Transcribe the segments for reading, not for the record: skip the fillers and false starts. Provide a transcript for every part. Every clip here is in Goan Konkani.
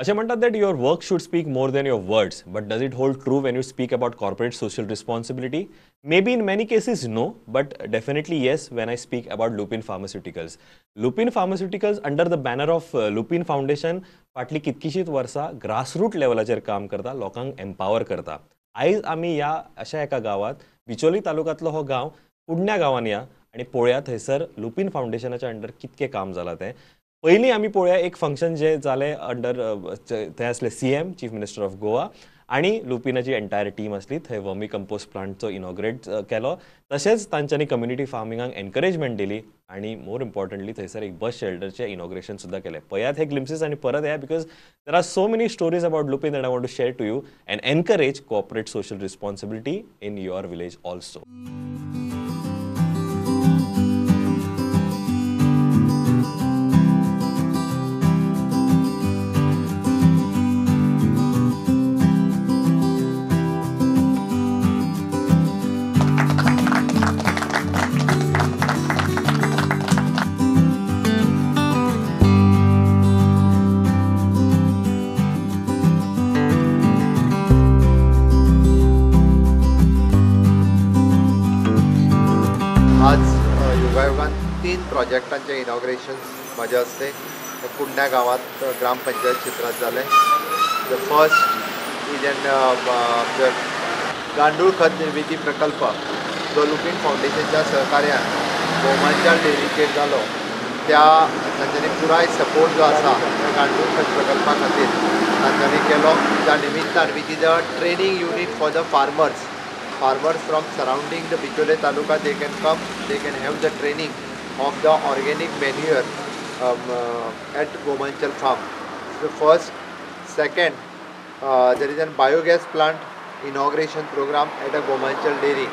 अशें म्हणटात that your work should speak more than your words, but does it hold true when you speak about corporate social responsibility? Maybe in many cases no, but definitely yes when I speak about Lupin Pharmaceuticals. Lupin Pharmaceuticals under the banner of Lupin Foundation फाटलीं कितकीशींच वर्सां ग्रासरूट लेवलाचेर काम करता, लोकांक एम्पावर करता. आयज आमी ह्या अशा एका गांवांत, बिचोली तालुक्यांतलो हो गांव कुडण्या गांवांत या आनी पळोवया थंयसर लुपीन फावंडेशनाच्या अंडर कितकें काम जालां तें. पयलीं आमी पळोवया एक फंक्शन जें जालें अंडर, थंय आसले CM, chief minister of Goa, आनी लुपिनाची एंटायर टीम आसली. थंय वर्मी कंपोस्ट प्लांटचो इनॉग्रेट केलो, तशेंच तांच्यांनी कम्युनिटी फार्मिंगाक एनकरेजमेंट दिली आनी मोर इम्पॉर्टंटली थंयसर एक बस शेल्टरचें इनॉग्रेशन सुद्दां केलें. पळयात हे ग्लिम्सीस आनी परत येया, because there are so many stories about Lupin that I want to share to you and encourage corporate social responsibility in your village also. आज योगायोगान 3 प्रोजेक्टांचे इनॉग्रेशन म्हज्या हस्ते कुडण्या गांवांत ग्रामपंचायत क्षेत्रांत जालें. The first is an गांडूळ खत निर्मिती प्रकल्प जो लुपीन फावंडेशनच्या सहकार्यान गोमांचल डेअरीचेर जालो. त्या तांच्यांनी पुराय सपोर्ट जो आसा त्या गांडूळ खत प्रकल्पा खातीर तांच्यांनी केलो. त्या निमित्तान which is a training unit for the farmers. Farmers from surrounding the Bicholim taluka, they can come, they can have the training of the organic manure at Gomanchal farm. The first. Second, there is an biogas plant inauguration program at a Gomanchal dairy.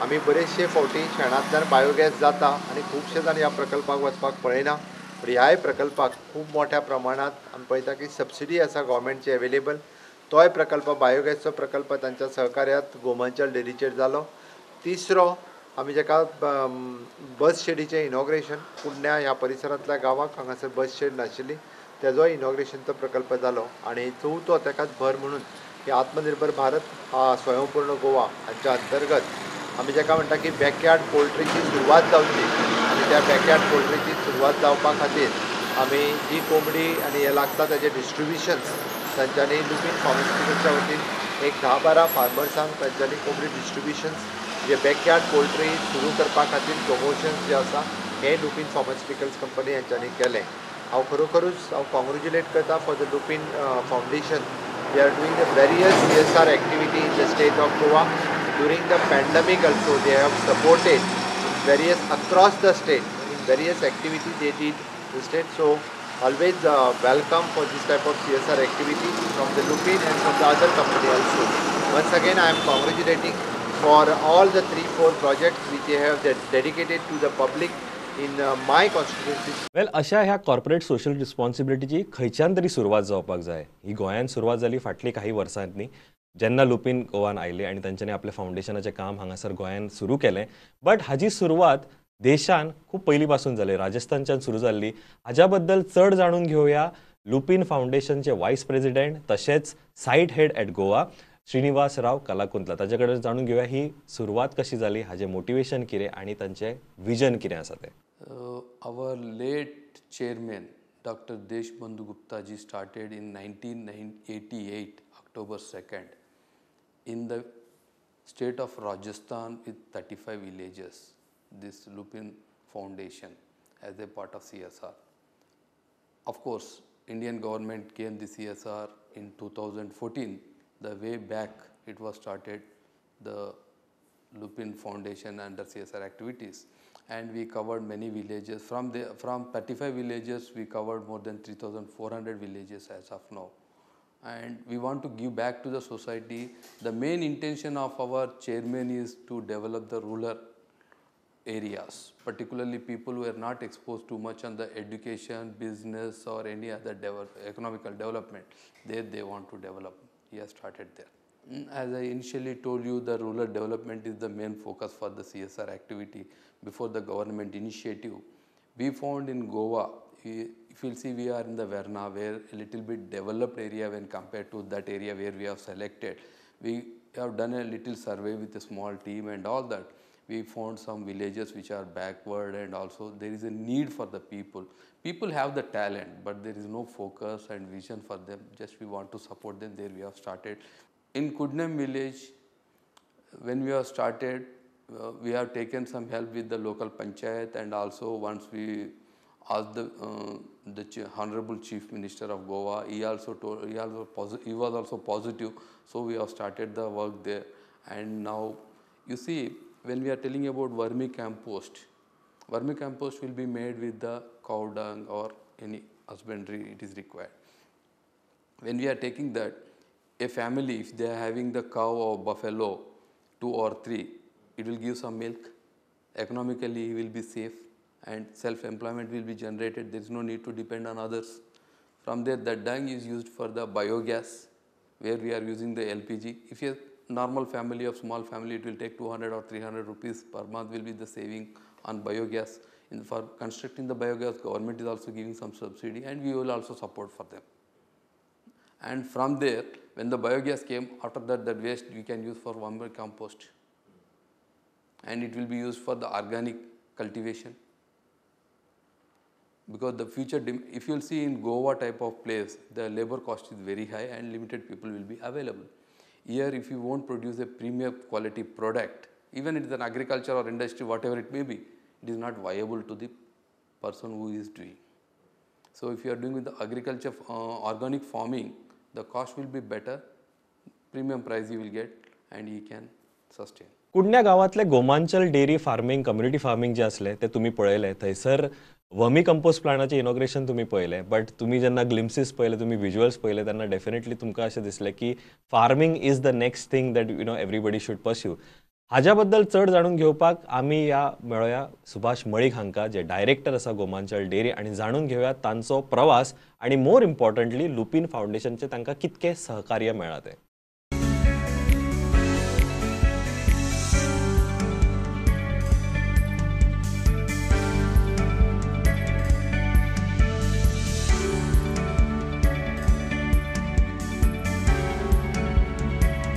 आमी बरेचशे फावटी शेणांतल्यान बायोगॅस जाता आनी खुबशे जाण ह्या प्रकल्पाक वचपाक पळयना, पूण ह्याय प्रकल्पाक खूब मोठ्या प्रमाणांत आमी पळयता की सबसिडी आसा गव्हर्मेंटची अवेलेबल. तोय प्रकल्प बायोगॅसचो प्रकल्प तांच्या सहकार्यात गोमांचल डेअरीचेर जालो. तिसरो आमी जेका बस शेडीचें इनॉग्रेशन कुडण्या ह्या परिसरांतल्या गांवाक हांगासर बस शेड नाशिल्ली तेजोय इनॉग्रेशनचो प्रकल्प जालो. आनी चवथो तेकाच भर म्हणून की आत्मनिर्भर भारत हा स्वयंपूर्ण गोवा हांच्या अंतर्गत आमी जेका म्हणटा की बॅकयार्ड पोल्ट्रीची सुरवात जावची आनी त्या बॅकयार्ड पोल्ट्रीची सुरवात जावपा खातीर आमी जी कोंबडी आनी हें लागता तेजें डिस्ट्रिब्युशन्स तांच्यांनी लुपीन फार्मास्युटिकल्सच्या वतीन एक 10-12 फार्मर्सांक तांच्यांनी कोंबडी डिस्ट्रिब्युशन्स जे बॅकयार्ड पोल्ट्री सुरू करपा खातीर प्रमोशन्स जे आसा हें लुपीन फार्मास्युटिकल्स कंपनी हांच्यांनी केलें. हांव खरोखरूच हांव कॉंग्रेच्युलेट करता for the Lupin Foundation. They are doing the various CSR activity in the state of Goa. During the pandemic also they have supported various across the state in various activity they did the state. So always welcome for this type of CSR activity from the Lupin and from the other company also. Once again I am congratulating for all the 3-4 projects which they have dedicated to the public in my constituency. Well, अशा ह्या कॉर्पोरेट सोशल रिस्पॉन्सिबिलिटीची खंयच्यान तरी सुरवात जावपाक जाय. ही गोंयांत सुरवात जाली फाटली काही वर्सांनी जेन्ना लुपीन गोवान आयले आनी तांच्यांनी आपल्या फावंडेशनाचें काम हांगासर गोंयांत सुरू केलें. बट हाजी सुरवात देशान खूब पयलीं पासून जाली, राजस्थानच्यान सुरू जाल्ली. हाज्या बद्दल चड जाणून घेवया लुपीन फावंडेशनचे वायस प्रेसिडेंट तशेंच site head at Goa Srinivas Rao Kalakuntla ताजे कडेन जाणून घेवया ही सुरवात कशी जाली, हाजें मोटिवेशन कितें आनी तांचें विजन कितें आसा तें. Our late chairman doctor Deshbandhu Guptaji started in 1988 October 2nd in the state of Rajasthan with 35 villages. This Lupin Foundation as a part of CSR. Of course, Indian government came the CSR in 2014. The way back it was started, the Lupin Foundation under CSR activities, and we covered many villages. From 35 villages, we covered more than 3,400 villages as of now. And we want to give back to the society. The main intention of our chairman is to develop the rural areas, particularly people who are not exposed too much on the education, business or any other economical development. There they want to develop. He has started there. As I initially told you, the rural development is the main focus for the CSR activity before the government initiative. We found in Goa, if you'll see, we are in the Verna, where a little bit developed area when compared to that area where we have selected. We have done a little survey with a small team and all that. We found some villages which are backward, and also there is a need for the people. People have the talent, but there is no focus and vision for them. Just we want to support them. There we have started. In Kudnem village, when we have started, we have taken some help with the local panchayat, and also once we asked the Honorable Chief Minister of Goa, he also told, he was also positive. So we have started the work there. And now, you see, when we are telling about vermicompost, vermicompost will be made with the cow dung or any husbandry it is required. When we are taking that, a family, if they are having the cow or buffalo, 2 or 3, it will give some milk. Economically, he will be safe and self-employment will be generated. There is no need to depend on others. From there, the dung is used for the biogas, where we are using the LPG. If a normal family of small family, it will take 200 or 300 rupees per month will be the saving on biogas. For constructing the biogas, government is also giving some subsidy, and we will also support for them. And from there, when the biogas came, after that, that waste we can use for vermicompost. And it will be used for the organic cultivation. Because the future, if you will see in Goa type of place, the labor cost is very high and limited people will be available. Here, if you won't produce a premium quality product, even it is an agriculture or industry, whatever it may be, it is not viable to the person who is doing. So if you are doing with the agriculture, organic farming, the cost will be better, premium price you will get, and you can sustain. कुडण्या गांवांतले Gomanchal dairy farming, community farming जे आसले ते तुमी पळयले. थंयसर वर्मी कंपोस्ट प्लांटाचें इनॉग्रेशन तुमी पळयलें, बट तुमी जेन्ना ग्लिम्सीस पळयले, तुमी विज्युअल्स पळयले, तेन्ना डेफिनेटली तुमकां अशें दिसलें की farming is the next thing that you know everybody should pursue. हाज्या बद्दल चड जाणून घेवपाक आमी ह्या मेळोया सुभाष मळीक हांकां, जे डायरेक्टर आसा गोमांचल डेअरी, आनी जाणून घेवया तांचो प्रवास आनी मोर इम्पॉर्टंटली लुपीन फावंडेशनचें तांकां कितकें सहकार्य मेळ्ळां तें.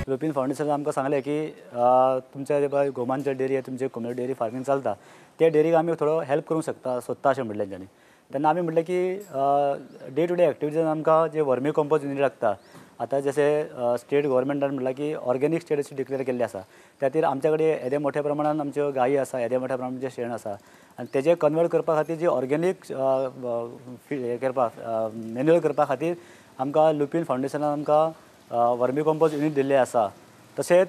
लुपीन फावंडेशन आमकां सांगलें की तुमच्या जे गोमांचल डेअरी आहे, तुमचे कम्युनिटी डेअरी फार्मींग चलता, त्या डेअरीक आमी थोडो हेल्प करूंक शकता सोदता अशें म्हटलें तेंच्यांनी. तेन्ना आमी म्हटलें की डे टू डे एक्टिविटीज आमकां जे वर्मी कंपोस्ट युनीट लागता, आतां जशें स्टेट गव्हर्मेंटान म्हटलां की ऑर्गेनीक स्टेट अशी डिक्लेअर केल्ली आसा, त्या खातीर आमच्या कडेन येदे मोठ्या प्रमाणान आमच्यो गायी आसा, येदे मोठ्या प्रमाणान आमचें शेण आसा, आनी तेजें कन्वर्ट करपा खातीर जी ऑर्गेनीक हें करपाक मॅन्युअल करपा खातीर आमकां लुपीन फावंडेशनान आमकां वर्मी कंपोस्ट युनीट दिल्लें आसा. तशेंच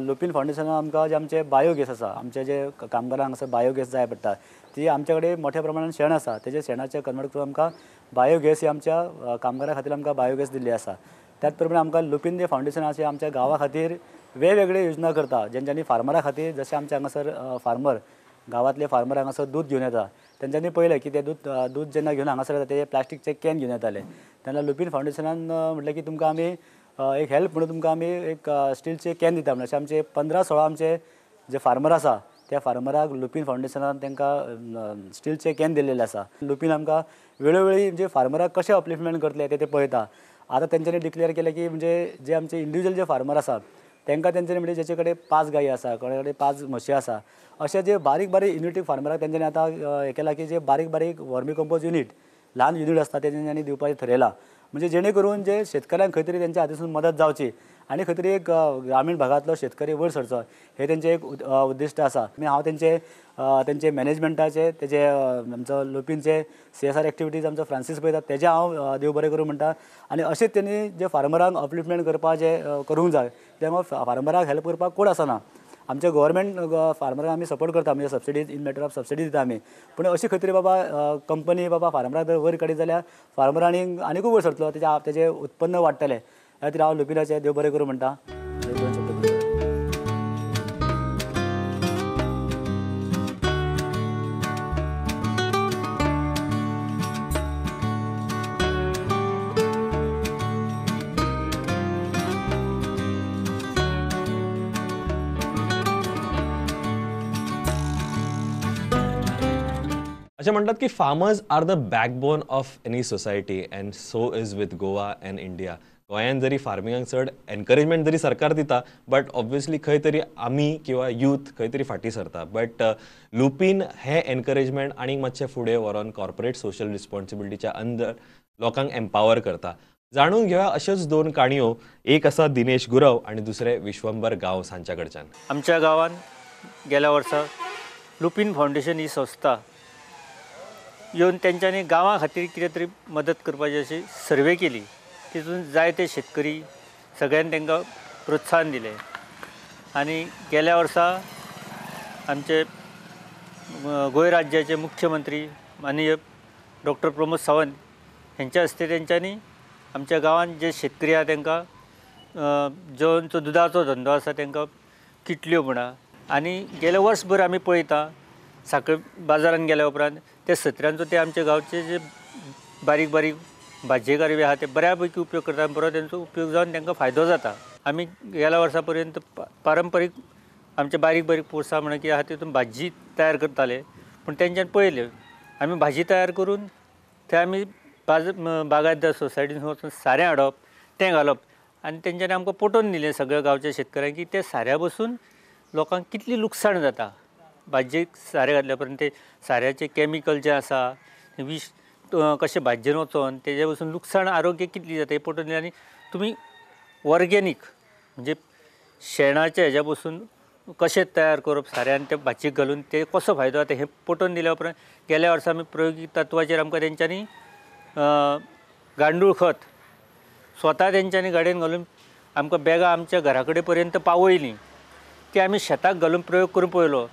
लुपीन फावंडेशनान आमकां जे आमचे बायोगॅस आसा, आमचे जे कामगारांक आसा बायोगॅस जाय पडटा, ती आमच्या कडेन मोठ्या प्रमाणान शेण आसा, तेजे शेणाचें कन्वर्ट करून आमकां बायोगॅस ही आमच्या कामगारां खातीर आमकां बायोगॅस दिल्ली आसा. त्याच प्रमाणे आमकां लुपीन जे फावंडेशन आसा आमच्या गांवा खातीर वेगवेगळे योजना करता, जेंच्यांनी फार्मरा खातीर, जशें आमचे हांगासर फार्मर गांवांतले फार्मर हांगासर दूद घेवन येता, तेंच्यांनी पळयलें की ते दूद जेन्ना घेवन हांगासर येता ते प्लास्टीकचे can घेवन येताले. तेन्ना लुपीन फावंडेशनान म्हटलें की तुमकां आमी एक हेल्प म्हणून तुमकां आमी एक स्टीलचे can दिता म्हणून. अशें आमचे 15-16 आमचे जे फार्मर आसा त्या फार्मराक लुपीन फावंडेशनान तांकां स्टीलचे can दिल्लेले आसा. लुपीन आमकां वेळोवेळी म्हणजे फार्मराक कशें अपलिफ्टमेंट करतले ते पळयता. आतां तेंच्यांनी डिक्लेअर केलें की म्हणजे जे आमचे इंडिविज्युअल जे फार्मर आसा तांकां तेंच्यांनी म्हणजे जेचे कडेन 5 गायी आसा, कोणा कडेन 5 म्हशी आसा, अशे जे बारीक बारीक युनिटीक फार्मराक तेंच्यांनी आतां हें केलां की जे बारीक बारीक वर्मी कंपोज युनीट, ल्हान युनीट आसता ते तेंच्यांनी दिवपाचें थरयलां. म्हणजे जेणे करून जे शेतकऱ्यांक खंय तरी तेंच्या हातीसून मदत जावची आनी खंय तरी एक ग्रामीण भागांतलो शेतकरी वयर सरचो, हे तेंचें एक उद्दिश्ट आसा. आनी हांव तेंचे तेंचे मॅनेजमेंटाचे तेजे आमचो लुपीनचे CSR activities आमचो फ्रांसीस पळयता, तेजें हांव देव बरें करूं म्हणटा. आनी अशेंच तेणी जे फार्मरांक अपलिफ्टमेंट करपाचें करूंक जाय, त्यामुळे फार्मराक हेल्प करपाक कोण आसना. आमच्या गव्हर्मेंट फार्मराक आमी सपोर्ट करता, म्हणजे subsidies in matter of subsidy दिता आमी, पूण अशी खंय तरी बाबा कंपनी बाबा फार्मराक जर वयर काडीत जाल्यार फार्मर आनीकूय वयर सरतलो, तेजें उत्पन्न वाडटलें. ह्या खातीर हांव लुपिनाचें देव बरें करूं म्हणटा. अशें म्हणटात की farmers are the backbone of any society and so is with Goa and India. गोंयान जरी फार्मिंगाक चड एनकरेजमेंट जरी सरकार दिता बट ऑब्वियसली खंय तरी आमी किंवा यूथ खंय तरी फाटीं सरता. बट लुपीन हें एनकरेजमेंट आनीक मातशें फुडें व्हरोन कॉर्पोरेट सोशल रिस्पॉन्सिबिलिटीच्या अंदर लोकांक एम्पावर करता. जाणून घेवया अश्योच दोन काणयो, एक आसा दिनेश गुरव आनी दुसरे विश्वंबर गांवस हांच्या कडच्यान. आमच्या गांवांत गेल्या वर्सा लुपीन फावंडेशन ही संस्था येवन तेंच्यांनी गांवा खातीर कितें तरी मदत करपाची अशी सर्वे केली. तितून जायते शेतकरी सगळ्यांनी तांकां प्रोत्साहन दिलें आनी गेल्या वर्सा आमचे गोंय राज्याचे मुख्यमंत्री माननीय डॉक्टर प्रमोद सावंत हेंच्या हस्ते तेंच्यांनी आमच्या गांवांत जे शेतकरी आसा तांकां जो दुदाचो धंदो आसा तांकां किटल्यो म्हणा. आनी गेल्या वर्सभर आमी पळयता साखळे बाजारान गेल्या उपरांत ते सत्र्यांचो ते आमच्या गांवचे जे बारीक बारीक भाजयेकार बी आसा ते बऱ्या पैकी उपयोग करता आनी बरो तेंचो उपयोग जावन तांकां फायदो जाता. आमी गेल्या वर्सा पर्यंत पारंपारीक आमचे बारीक बारीक पोरसां म्हणा कितें आसा तितून भाजी तयार करताले, पूण तेंच्यान पळयलें आमी भाजी तयार करून ते आमी बागायतदार सोसायटीन वचून सारें हाडप तें घालप आनी तेंच्यांनी आमकां पटोवन दिलें सगळ्या गांवच्या शेतकऱ्यांक की ते साऱ्या बसून लोकांक कितली लुकसाण जाता. भाजयेक सारें घातल्या उपरांत ते साऱ्याचें कॅमिकल जें आसा विश कशें भाजयेन वचोन तेजे पसून लुकसाण आरोग्य कितली जाता हें पटोवन दिलें. आनी तुमी ऑर्गेनीक म्हणजे शेणाच्या हेज्या पसून कशें तयार करप सारें आनी ते भाजयेक घालून ते कसो फायदो जाता हें पटोवन दिल्या उपरांत गेल्या वर्सा आमी प्रयोगीक तत्वाचेर आमकां तेंच्यांनी गांडूळ खत स्वता तेंच्यांनी गाडयेन घालून आमकां बॅगां आमच्या घरा कडेन पर्यंत पावयलीं. ती आमी शेताक घालून प्रयोग करून पळयलो,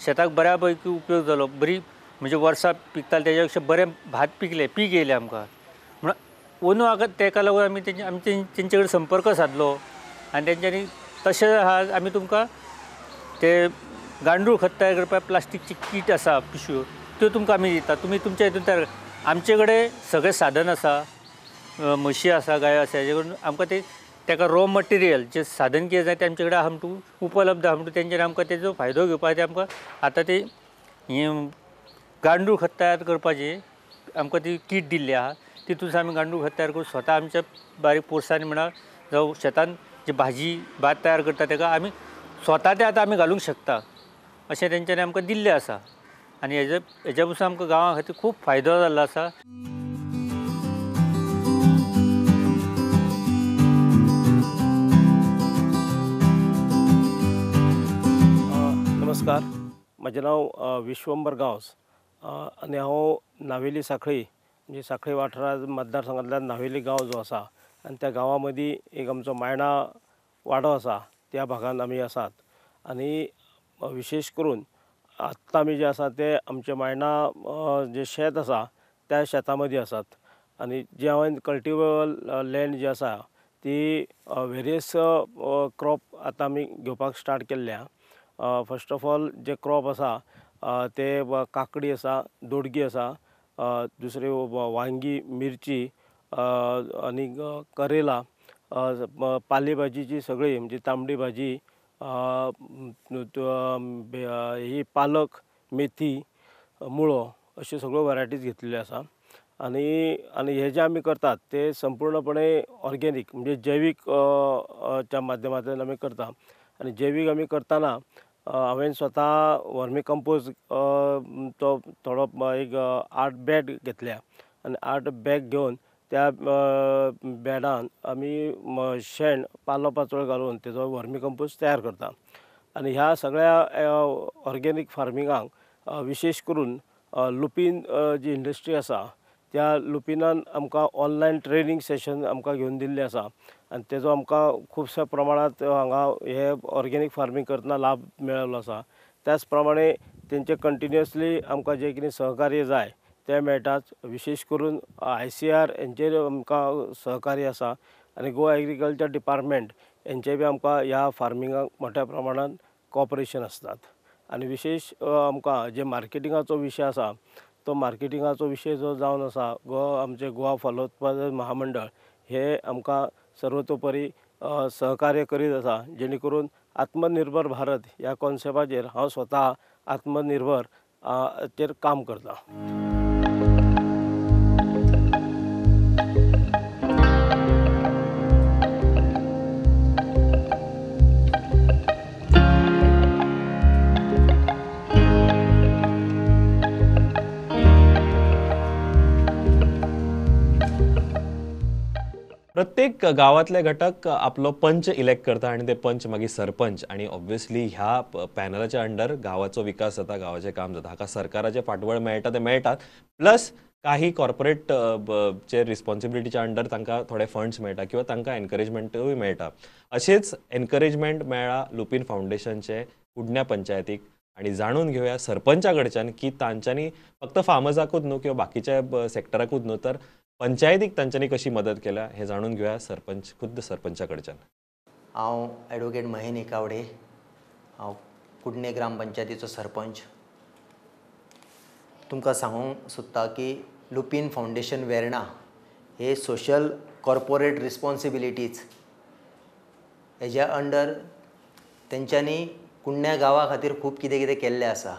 शेताक बऱ्या पैकी उपयोग जालो. बरी म्हणजे वर्सां पिकताले तेज्या पेक्षा बरें भात पिकलें, पीक येयलें आमकां. म्हणून अंदू आतां तेका लागून आमी तेंचे कडेन संपर्क सादलो आनी तेंच्यांनी तशें आहा आमी तुमकां ते गांडूळ खत तयार करपाक प्लास्टिकची कीट आसा पिशव्यो त्यो तुमकां आमी दिता, तुमी तुमच्या हितून तयार. आमचे कडेन सगळें साधन आसा, म्हशी आसा, गायो आसा, हेजे करून आमकां ते ताका रॉ मटेरियल जें साधन कितें जाय तें आमचे कडेन आहा म्हणटू उपलब्ध आहा म्हणटू तेंच्यांनी आमकां तेजो फायदो घेवपाक ते आमकां आतां ते हें गांडूळ खत तयार करपाची आमकां ती कीट दिल्ली आहा. तितून आमी गांडूळ खत तयार करून स्वता आमच्या बारीक पोरसांनी म्हणा जावं शेतान जी भाजी भात तयार करता ताका आमी स्वता ते आतां आमी घालूंक शकता अशें तेंच्यांनी आमकां दिल्लें आसा. आनी हेज्या पसून आमकां गांवा खातीर खूब फायदो जाल्लो आसा. नमस्कार, म्हजें नांव विश्वंबर गांवस आनी हांव नावेली साखळी म्हणजे साखळी वाठारांत मतदारसंघांतल्यान नावेली गांव जो आसा आनी त्या गांवा मदीं एक आमचो मायणा वाडो आसा त्या भागान आमी आसात. आनी विशेश करून आत्तां आमी जे आसा ते आमचें मायणा जें शेत आसा त्या शेता मदीं आसात. आनी जें हांवें कल्टिवेबल लँड जी आसा ती वेरियस क्रॉप आतां आमी घेवपाक स्टार्ट केल्ले आहा. First of all J crop आसा ते काकडी आसा, दोडगी आसा, दुसरे वांगी, मिरची आनी करेला, पाले भाजीची सगळी म्हणजे तांबडी भाजी, ही पालक, मेथी, मुळो अश्यो सगळ्यो वरायटीज घेतलेल्यो आसा. आनी आनी हे जे आमी करतात ते संपूर्णपणे ऑर्गेनीक म्हणजे जैवीक च्या माध्यमांतल्यान आमी करता. आनी जैवीक आमी करतना हांवें स्वता वर्मी कंपोज तो थोडो एक 8 बॅग घेतल्या आनी 8 बॅग घेवन त्या बेडान आमी शेण पालो पाचोळ घालून तेजो वर्मी कंपोज तयार करता. आनी ह्या सगळ्या ऑर्गेनीक फार्मिंगाक विशेश करून लुपीन जी इंडस्ट्री आसा त्या लुपिनान आमकां ऑनलायन ट्रेनींग सेशन आमकां घेवन दिल्लें आसा आनी तेजो आमकां खुबश्या प्रमाणांत हांगा हे ऑर्गेनीक फार्मींग करतना लाभ मेळिल्लो आसा. त्याच प्रमाणे तेंचे कंटिन्युअसली आमकां जें कितें सहकार्य जाय तें मेळटाच. विशेश करून ICR हेंचेर आमकां सहकार्य आसा आनी गोवा एग्रीकल्चर डिपार्टमेंट हेंचें बी आमकां ह्या फार्मिंगाक मोठ्या प्रमाणांत कॉपरेशन आसतात. आनी विशेश आमकां जे मार्केटिंगाचो विशय आसा तो मार्केटिंगाचो विशय जो जावन आसा गोवा आमचें गोवा फलोत्पादन महामंडळ हे आमकां सर्वतोपरी सहकार्य करीत आसा, जेणे करून आत्मनिर्भर भारत ह्या कॉन्सेप्टाचेर हांव स्वता आत्मनिर्भर चेर काम करता. प्रत्येक गांवांतले घटक आपलो पंच इलेक्ट करता आनी ते पंच मागीर सरपंच आनी ऑब्वियसली ह्या पॅनलाच्या अंडर गांवाचो विकास जाता, गांवाचें काम जाता. हाका सरकाराचें फाटबळ मेळटा तें मेळटात, प्लस काही कॉर्पोरेट चे रिस्पॉन्सिबिलिटीच्या अंडर तांकां थोडे फंड्स मेळटा किंवा तांकां एनकरेजमेंटूय मेळटा. अशेंच एनकरेजमेंट मेळ्ळा लुपीन फावंडेशनचे कुडण्या पंचायतीक आनी जाणून घेवया सरपंचा कडच्यान की तांच्यांनी फक्त फार्मर्साकूच न्हू किंवा बाकीच्या सेक्टराकूच न्हू तर पंचायतीक तांच्यांनी कशी मदत केल्या हें जाणून घेवया सरपंच खुद्द सरपंचा कडच्यान. हांव एडवोकेट महेन एकावडे, हांव कुडणे ग्रामपंचायतीचो सरपंच. तुमकां सांगूंक सोदता की लुपीन फावंडेशन वेर्णा हे सोशल कॉर्पोरेट रिस्पॉन्सिबिलिटीज हेज्या अंडर तेंच्यांनी कुडण्या गांवा खातीर खूब कितें कितें केल्लें आसा.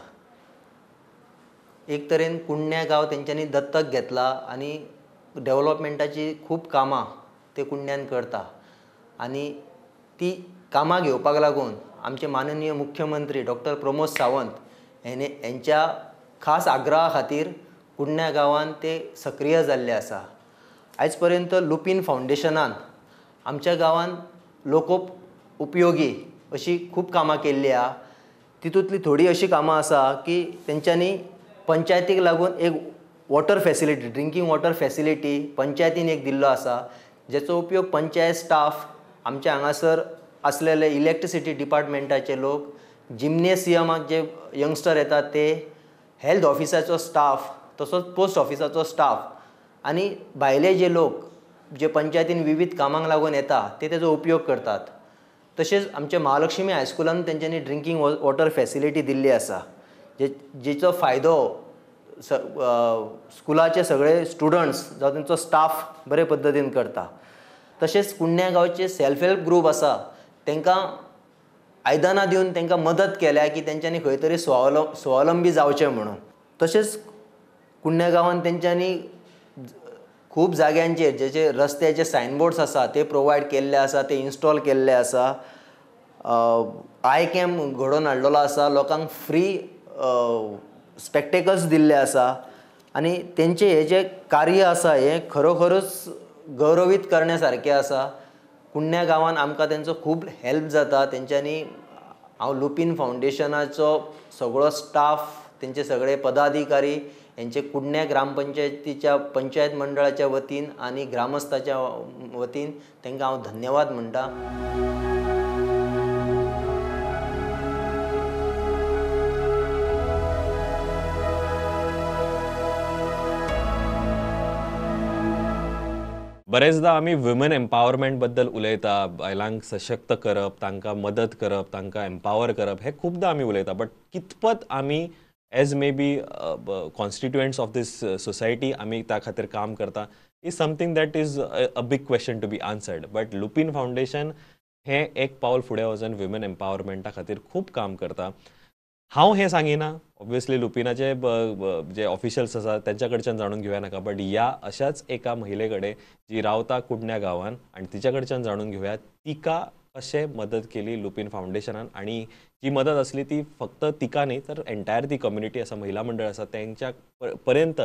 एक तरेन कुडण्या गांव तेंच्यांनी दत्तक घेतला आनी डेवलपमेंटाची खूब कामां ते कुडण्यान करता आनी ती कामां घेवपाक लागून आमचे माननीय मुख्यमंत्री डॉक्टर प्रमोद सावंत हेंच्या खास आग्रहा खातीर कुडण्या गांवान ते सक्रीय जाल्ले आसा. आयज पर्यंत लुपीन फावंडेशनान आमच्या गांवान लोकोप उपयोगी अशी खूब कामां केल्ली आहा. तितूंतली थोडी अशी कामां आसा की तेंच्यांनी पंचायतीक लागून एक water facility, drinking water facility पंचायतीन एक दिल्लो आसा, जेचो उपयोग पंचायत स्टाफ, आमच्या हांगासर आसलेले इलेक्ट्रिसिटी डिपार्टमेंटाचे लोक, जिम्नेसियमाक जे यंगस्टर येतात ते, हेल्थ ऑफिसाचो स्टाफ, तसोच पोस्ट ऑफिसाचो स्टाफ आनी भायले जे लोक जे पंचायतीन विविध कामांक लागून येता ते तेजो उपयोग करतात. तशेंच आमच्या महालक्ष्मी हायस्कुलान तेंच्यांनी ड्रिंकींग वॉटर फॅसिलिटी दिल्ली आसा, जेचो फायदो स्कुलाचे सगळे स्टुडंट्स जावं तेंचो स्टाफ बरे पद्दतीन करता. तशेंच कुडण्या गांवचे सेल्फ हेल्प ग्रूप आसा तांकां आयदनां दिवन तांकां मदत केल्या की तेंच्यांनी खंय तरी स्वावलंबी जावचें म्हणून. तशेंच कुडण्या गांवान तेंच्यांनी खूब जाग्यांचेर जेचे रस्त्याचे सायनबोर्ड्स आसा ते प्रोवायड केल्ले आसा, ते इन्स्टॉल केल्ले आसा. I camp घडोवन हाडलेलो आसा, लोकांक फ्री स्पेक्टेकल्स दिल्ले आसा आनी तेंचें हें जें कार्य आसा हें खरोखरूच गौरवीत करण्या सारकें आसा. कुडण्या गांवान आमकां तेंचो खूब हेल्प जाता. तेंच्यांनी हांव लुपीन फावंडेशनाचो सगळो स्टाफ, तेंचे सगळे पदाधिकारी हेंचे कुडण्या ग्रामपंचायतीच्या पंचायत मंडळाच्या वतीन आनी ग्रामस्थाच्या वतीन तांकां हांव धन्यवाद म्हणटा. बरेचदा आमी वुमेन एम्पावरमेंट बद्दल उलयता, बायलांक सशक्त करप, तांकां मदत करप, तांकां एम्पावर करप हे खुबदां आमी उलयता, बट कितपत आमी as may be constituents of this society आमी त्या खातीर काम करता is something that is a big question to be answered. But Lupin Foundation हें एक पावल फुडें वचून वुमेन एम्पावरमेंटा खातीर खूब काम करता. हांव हें सांगिना, ऑब्वियसली लुपिनाचे जे ऑफिशियल्स आसा तेंच्या कडच्यान जाणून घेवया नाका, बट ह्या अशाच एका महिले कडेन जी रावता कुडण्या गांवान आनी तिच्या कडच्यान जाणून घेवया तिका कशें मदत केली लुपीन फावंडेशनान आनी जी मदत आसली ती फक्त तिका न्ही तर एंटायर ती कम्युनिटी आसा, महिला मंडळ आसा तेंच्या पर्यंत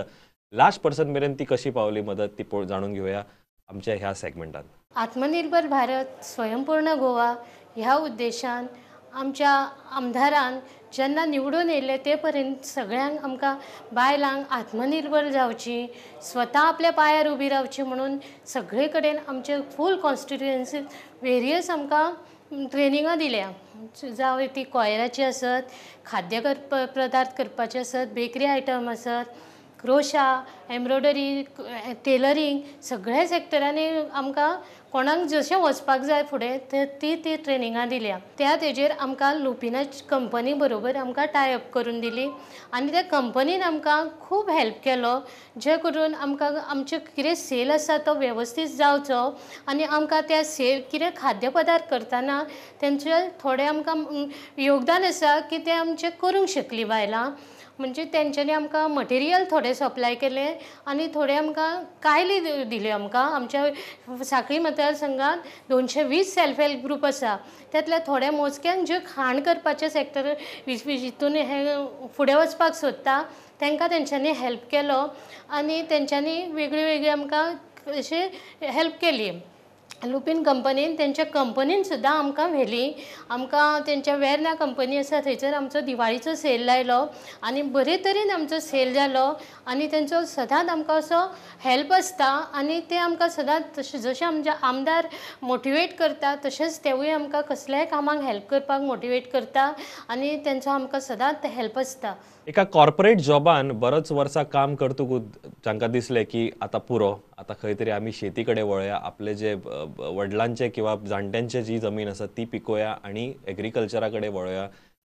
लास्ट पर्सन मेरेन ती कशी पावली मदत ती जाणून घेवया आमच्या ह्या सेगमेंटान. आत्मनिर्भर भारत स्वयंपूर्ण गोवा ह्या उद्देशान आमच्या आमदारान जेन्ना निवडून येयले ते पर्यंत सगळ्यांक आमकां बायलांक आत्मनिर्भर जावची, स्वता आपल्या पांयार उबी रावची म्हणून सगळे कडेन आमचे फूल कॉन्स्टिट्युएन्सी वेरियस आमकां ट्रेनिंगां दिल्या, जावं ती कॉयराची आसत, खाद्य पदार्थ करपाचे आसत, बेकरी आयटम आसत, क्रोशा, एम्ब्रॉयडरी, टेलरींग, सगळ्या सेक्टरांनी आमकां कोणाक जशें वचपाक जाय फुडें ती ती ट्रेनिंगां दिल्या. त्या तेजेर आमकां लुपिना कंपनी बरोबर आमकां टाय अप करून दिली आनी त्या कंपनीन आमकां खूब हेल्प केलो, जे करून आमकां आमचें कितें सेल आसा तो वेवस्थीत जावचो आनी आमकां त्या सेल कितें खाद्य पदार्थ करतना तेंचे थोडे आमकां योगदान आसा की तें आमचें करूंक शकलीं बायलां. म्हणजे तेंच्यांनी आमकां मटेरियल थोडें सप्लाय केलें आनी थोडें आमकां कायली दिल्यो. आमकां आमच्या साखळी मतदारसंघात 220 सेल्फ हेल्प ग्रूप आसा, त्यातल्या थोड्या मोजक्यांक ज्यो खाण करपाचें सेक्टर हितून हे फुडें वचपाक सोदता तांकां तेंच्यांनी हेल्प केलो आनी तेंच्यांनी वेगळी वेगळी आमकां अशें हेल्प केली. लुपीन कंपनीन तेंच्या कंपनीन सुद्दां आमकां व्हेली, आमकां तेंच्या वेर्ना कंपनी आसा थंयसर आमचो दिवाळीचो सेल लायलो आनी बरे तरेन आमचो सेल जालो आनी तेंचो सदांच आमकां असो हेल्प आसता आनी ते आमकां सदांच तशें जशें आमचे आमदार मोटिवेट करता तशेंच तेवूय आमकां कसल्याय कामाक हेल्प करपाक मोटिवेट करता आनी तेंचो आमकां सदांच हेल्प आसता. एका कॉर्पोरेट जॉबान बरोच वर्सां काम करतकूच तांकां दिसलें की आतां पुरो, आतां खंय तरी आमी शेती कडेन वळया, आपले जे वडिलांचे किंवा जाणट्यांचे जी जमीन आसा ती पिकोया आनी एग्रीकल्चरा कडेन वळया.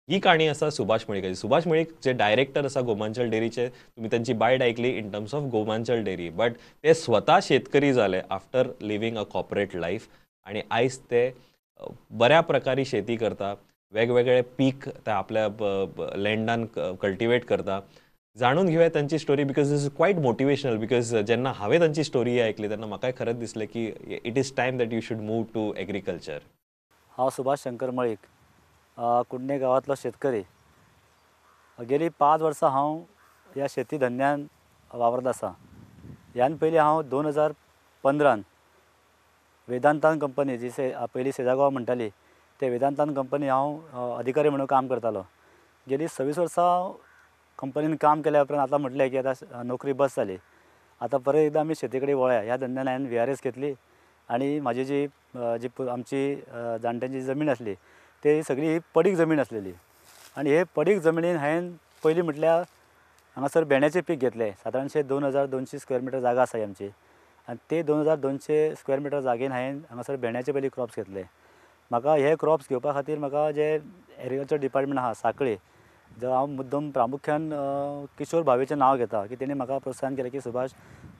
ही काणी आसा सुभाष मळिकाची. सुभाष मळीक जे डायरेक्टर आसा गोमांचल डेअरीचे, तुमी तांची बायट आयकली in terms of Gomanchal dairy, but ते स्वता शेतकरी जाले after living a corporate life आनी आयज ते बऱ्या प्रकारे शेती करता, वेगवेगळे पीक ते आपल्या लँडान कल्टिवेट करता. जाणून घेवया तांची story because is quite motivational. Because जेन्ना हांवें तांची स्टोरी आयकली तेन्ना म्हाकाय खरेंच दिसलें की it is time that you should move to agriculture. हांव सुभाष शंकर मळीक, कुडणे गांवांतलो शेतकरी. गेली 5 वर्सां हांव ह्या शेती धंद्यान वावरत आसा. ह्यान पयलीं हांव 2015 वेदांतान कंपनी जी पयलीं सेजागांव म्हणटाली ते वेदांतान कंपनी हांव अधिकारी म्हणून काम करतालो. गेली 26 वर्सां कंपनीन काम केल्या उपरांत आतां म्हटलें की आतां नोकरी बस जाली, आतां परत एकदां आमी शेती कडेन वळया. ह्या धंद्यान हांवें VRS घेतली आनी म्हाजी जी जी आमची जाणट्यांची जमीन आसली ते सगळी ही पडीक जमीन आसलेली आनी हे पडीक जमिनीन हांवें पयलीं म्हटल्यार हांगासर भेंड्याचें पीक घेतलें. सादारणशें 2200 स्क्वेअर मिटर जागा आसा आमची आनी ते 2200 स्क्वेअर मिटर जागेन हांवें हांगासर भेंड्याचे पयलीं क्रॉप्स घेतले. म्हाका हे क्रॉप्स घेवपा खातीर म्हाका जे एग्रीकल्चर डिपार्टमेंट आहा साखळी, जो हांव मुद्दम प्रामुख्यान किशोर भावेचें नांव घेता की तेणी म्हाका प्रोत्साहन केलें की सुभाष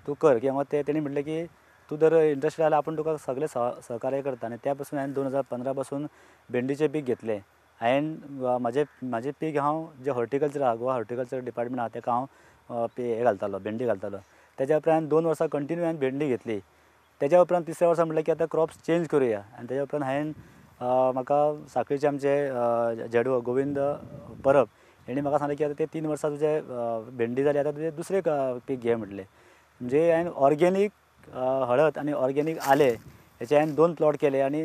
तूं कर किंवा ते तेणी म्हटलें की तूं जर इंट्रस्टेड जाल्यार आपूण तुका सगळें सहकार्य करता. आनी त्या पासून हांवें 2015 पासून भेंडीचें पीक घेतलें. हांवें म्हाजें पीक हांव जें हॉर्टिकल्चर आहा, गोवा हॉर्टिकल्चर डिपार्टमेंट आहा तेका हांव हें घालतालो, भेंडी घालतालो. तेज्या उपरांत 2 वर्सां कंटिन्यू हांवें भेंडी घेतली. तेज्या उपरांत तिसऱ्या वर्सा म्हटलें की आतां क्रॉप्स चेंज करुया आनी तेज्या उपरांत हांवें म्हाका साखळीचे आमचे झेडवो गोविंद परब हेणी म्हाका सांगलें की आतां ते 3 वर्सां तुजे भेंडी जाली, आतां तुजें दुसरें पीक घे म्हटलें. म्हणजे हांवें ऑर्गेनीक हळद आनी ऑर्गेनीक आलें हेचे हांवें 2 प्लॉट केले आनी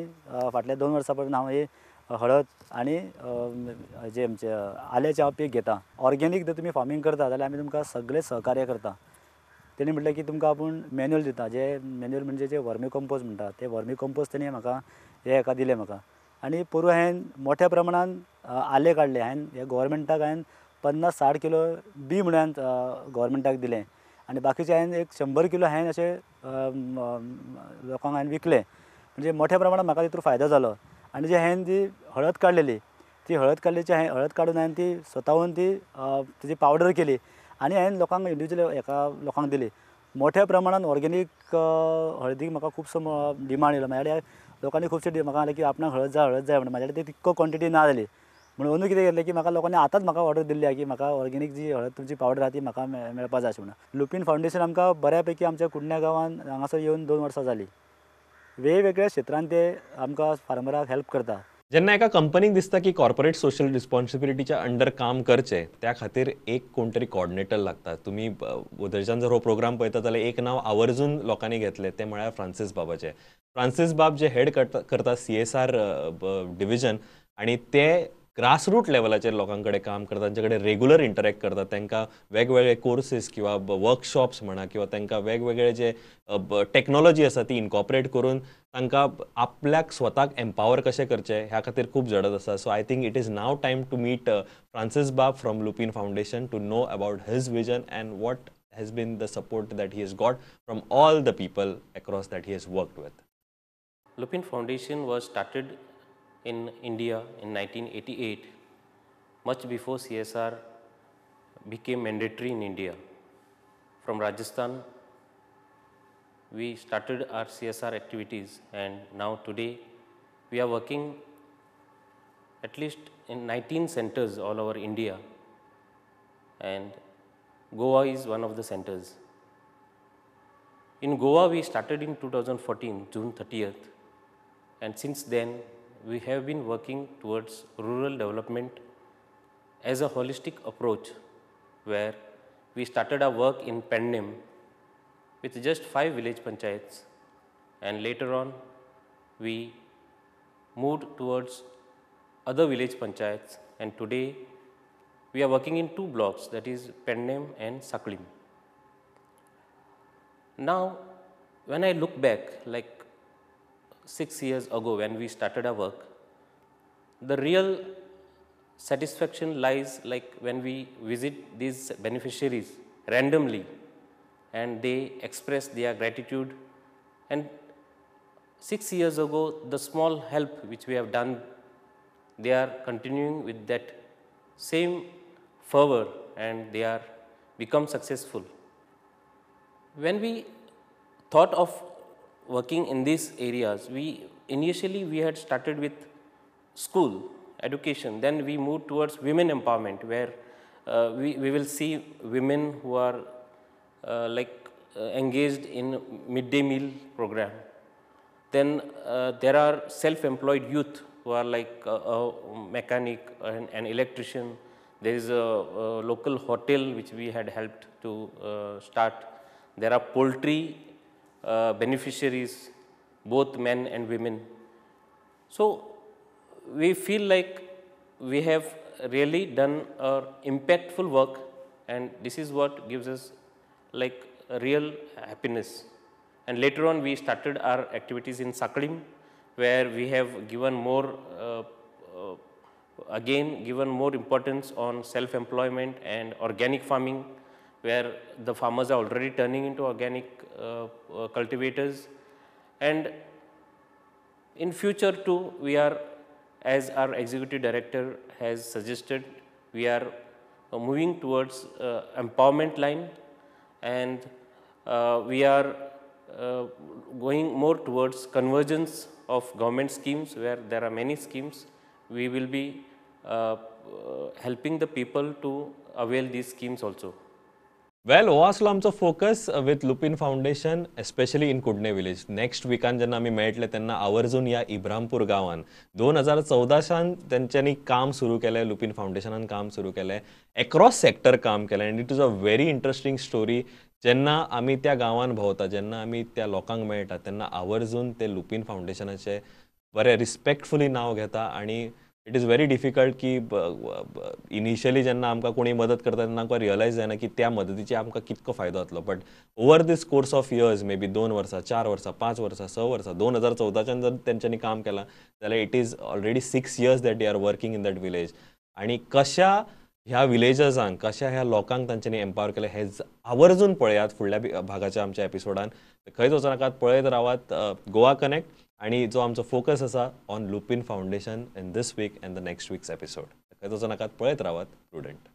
फाटल्या 2 वर्सां पर्यंत हांव हे हळद आनी जे आमचे आल्याचें हांव पीक घेता. ऑर्गेनीक जर तुमी फार्मींग करता जाल्यार आमी तुमकां सगळें सहकार्य करता. तेणी म्हटलें की तुमकां आपूण मॅन्युअल दिता, जे मॅन्युअल म्हणजे जे वर्मी कंपोज म्हणटा ते वर्मी कंपोज तेणी म्हाका हे हेका दिलें म्हाका. आनी पोरूं हांवें मोठ्या प्रमाणान आलें काडलें. हांवें हे गोवोरमेंटाक हांवें 50-60 किलो बी म्हणून गोवोरमेंटाक दिलें आनी बाकीचें हांवें एक 100 किलो हांवें अशें लोकांक हांवें विकलें. म्हणजे मोठ्या प्रमाणान म्हाका तितून फायदो जालो. आनी जे हांवें जी हळद काडलेली ती हळद काडलेची हांवें हळद काडून हांवें ती स्वताहून ती तिजी पावडर केली आनी हांवें लोकांक इंडिविज्युअल हेका लोकांक दिली. मोठ्या प्रमाणान ऑर्गेनीक हळदीक म्हाका खुबसो डिमांड येयलो. म्हाज्या लोकांनी खुबशे म्हाका सांगलें की आपणाक हळद जाय हळद जाय म्हणून. म्हाज्या कडेन तितको क्वॉन्टिटी ना जाली म्हणून अंदू कितें केलें की म्हाका लोकांनी आतांच म्हाका ऑर्डर दिल्ली आहा की म्हाका ऑर्गेनीक जी हळद तुमची पावडर आहा ती म्हाका मेळपा जाय अशें म्हणून. लुपीन फावंडेशन आमकां बऱ्या पैकी आमच्या कुडण्या गांवांत हांगासर येवन 2 वर्सां जालीं. वेगवेगळ्या क्षेत्रांत ते आमकां फार्मराक हेल्प करता. जेन्ना एका कंपनीक दिसता की कॉर्पोरेट सोशल रिस्पॉन्सिबिलिटीच्या अंडर काम करचें, त्या खातीर एक कोण तरी कॉर्डिनेटर लागता. तुमी उदरच्यान जर हो प्रोग्राम पळयता जाल्यार एक नांव आवर्जून लोकांनी घेतलें तें म्हळ्यार फ्रांसीस बाबाचें. फ्रांसीस बाब जे हेड करता CSR division आनी ते ग्रासरूट लेवलाचेर लोकां कडेन काम करता, तांचे कडेन रेगुलर इंटरेक्ट करता, तांकां वेगवेगळे कोर्सीस किंवा वर्कशॉप्स म्हणा किंवा तांकां वेगवेगळे जे टॅक्नोलॉजी आसा ती इनकॉपरेट करून तांकां आपल्याक स्वताक एम्पावर कशें करचें ह्या खातीर खूब झडत आसा. So I think it is now time to meet Francis Bab from Lupin Foundation to know about his vision and what has been the support that he has got from all the people across that he has worked with. Lupin Foundation was started in India in 1988, much before CSR became mandatory in India. From Rajasthan, we started our CSR activities, and now today we are working at least in 19 centers all over India, and Goa is one of the centers. In Goa, we started in 2014, June 30th, and since then we have been working towards rural development as a holistic approach, where we started our work in Pernem with just 5 village panchayats, and later on we moved towards other village panchayats, and today we are working in 2 blocks, that is Pernem and Saklim. Now, when I look back, like 6 years ago when we started our work, the real satisfaction lies like when we visit these beneficiaries randomly and they express their gratitude. And 6 years ago, the small help which we have done, they are continuing with that same fervor and they are become successful. When we thought of working in these areas, we initially we had started with school education, then we moved towards women empowerment, where we will see women who are engaged in midday meal program. Then there are self-employed youth who are like a mechanic and an electrician. There is a local hotel which we had helped to start. There are poultry beneficiaries, both men and women. So we feel like we have really done our impactful work, and this is what gives us like real happiness. And later on we started our activities in Saklim, where we have given more again given more importance on self-employment and organic farming, where the farmers are already turning into organic cultivators. And in future too, we are, as our executive director has suggested, we are moving towards empowerment line, and we are going more towards convergence of government schemes, where there are many schemes. We will be helping the people to avail these schemes also. Well, हो आसलो आमचो focus with Lupin Foundation, especially in Kudne village. Next विकान जेन्ना आमी मेळटले तेन्ना आवर्जून ह्या इब्रामपूर गांवान 2014 तेंच्यांनी काम सुरू केलें, लुपीन फावंडेशनान काम सुरू केलें, एक्रॉस सेक्टर काम केलें, and it is a very interesting story. जेन्ना आमी त्या गांवान भोंवता, जेन्ना आमी त्या लोकांक मेळटा, तेन्ना आवर्जून ते लुपीन फावंडेशनाचें बरें रिस्पेक्टफुली नांव घेता. आनी it is very difficult की इनिशियली जेन्ना आमकां कोणी मदत करता तेन्ना आमकां रियलायज जायना की त्या मदतीचे आमकां कितको फायदो जातलो. But over this course of years, maybe 2 वर्सां, 4 वर्सां, 5 वर्सां, 6 वर्सां, 2014 जर तेंच्यांनी काम केलां जाल्यार it is already 6 years that they are working in that village. आनी कशा ह्या विलेजर्सांक, कशा ह्या लोकांक तांच्यांनी एम्पावर केलें हें आवर्जून पळयात फुडल्या भागाच्या आमच्या एपिसोडान. खंयच वचनाकात, पळयत रावात गोवा कनेक्ट आणि जो आमचो फोकस आसा on Lupin Foundation in this week and the next week's episode. खंयच वचनाकात, पळयत रावात प्रुडंट.